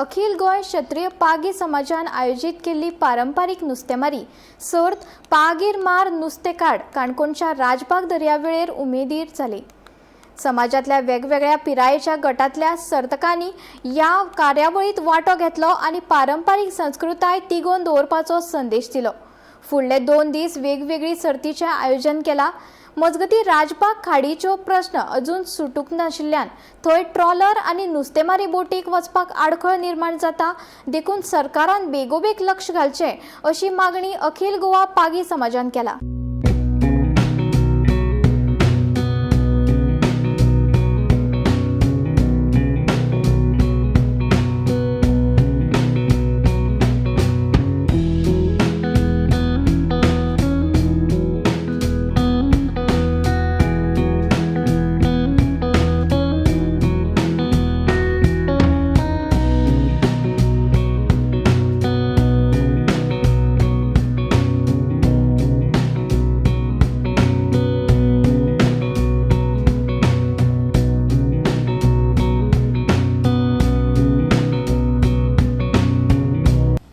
अखिल गोंय क्षत्रिय पागी समाजान आयोजीत केल्ली पारंपारीक नुस्तेमारी सर्त पागीर मार नुस्तें काड काणकोणच्या राजबाग दर्यावेळेर उमेदीर जाली. समाजातल्या वेगवेगळ्या पिरायेच्या गटांतल्या सर्तकांनी ह्या कार्यावळीत वांटो घेतलो आनी पारंपारीक संस्कृताय तिगोवन दवरपाचो संदेश दिलो. फुडले 2 दीस वेगवेगळी सर्तीचें आयोजन केलां. मजगती राजबाग खाडीच्यो प्रस्न अजून सुटूंक नाशिल्ल्यान थंय ट्रॉलर आनी नुस्तेमारी बोटीक वचपाक आडखळ निर्माण जाता, देखून सरकारान बेगोबेग लक्ष घालचें अशी मागणी अखिल गोवा पागी समाजान केला.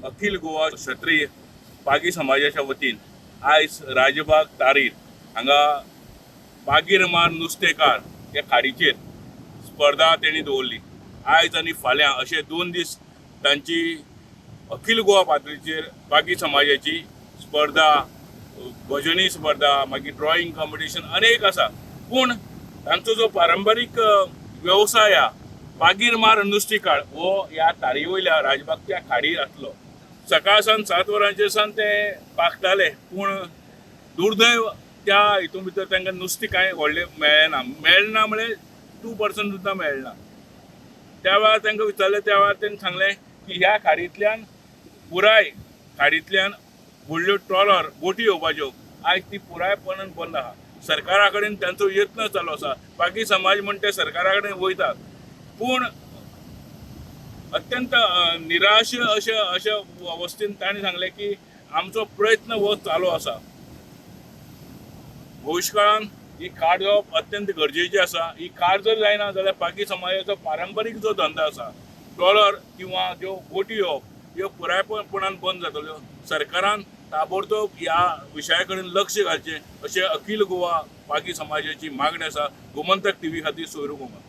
अखिल गोवा क्षत्रिय पागी समाजाच्या वतीन आयज राजबाग तारीर हांगा पागीर मार नुस्तेकार ह्या खाडीचेर स्पर्धा तेणी दवरली. आयज आनी फाल्यां अशे 2 दीस तांची अखिल गोवा पातळीचेर पागी समाजाची स्पर्धा, भजनी स्पर्धा, मागीर ड्रॉइंग कॉम्पिटिशन अनेक आसा. पूण तांचो जो पारंपारीक वेवसाय आहा पागीर मार नुस्तेकार हो ह्या तारी वयल्या राजबागच्या खाडीर आसलो. सकाळ सावन 7 वरांचेर सावन ते पागताले, पूण दुर्दैव त्या हितून भितर तांकां नुस्तें कांय व्हडलें मेळ्ळें ना. मेळ्ळें ना म्हळ्यार 2% सुद्दां मेळ्ळें ना. त्या वेळार तांकां विचारलें, त्या वेळार तांणी सांगलें की ह्या खाडींतल्यान पुराय खाडींतल्यान व्हडल्यो ट्रॉलर बोटी येवपाच्यो, आयज ती पुरायपणान बंद आहा. सरकारा कडेन तांचो यत्न चालू आसा. बाकी समाज म्हण ते सरकारा कडेन वयतात, पूण अत्यंत निराश अशे अशे अवस्थेन तांणी सांगलें की आमचो प्रयत्न हो चालू आसा. भविश्य ही खाड जावप अत्यंत गरजेची आसा. ही खाड जर जायना जाल्यार पागी समाजाचो पारंपारीक जो धंदो आसा, ट्रॉलर किंवा ज्यो बोटी येवप, ह्यो पुरायपणान बंद जातल्यो. सरकारान ताबडतोब ह्या विशया कडेन लक्ष घालचें अशें अखिल गोवा पागी समाजाची मागणी आसा. गोमंतक टीव्ही खातीर सोयरू कुमार.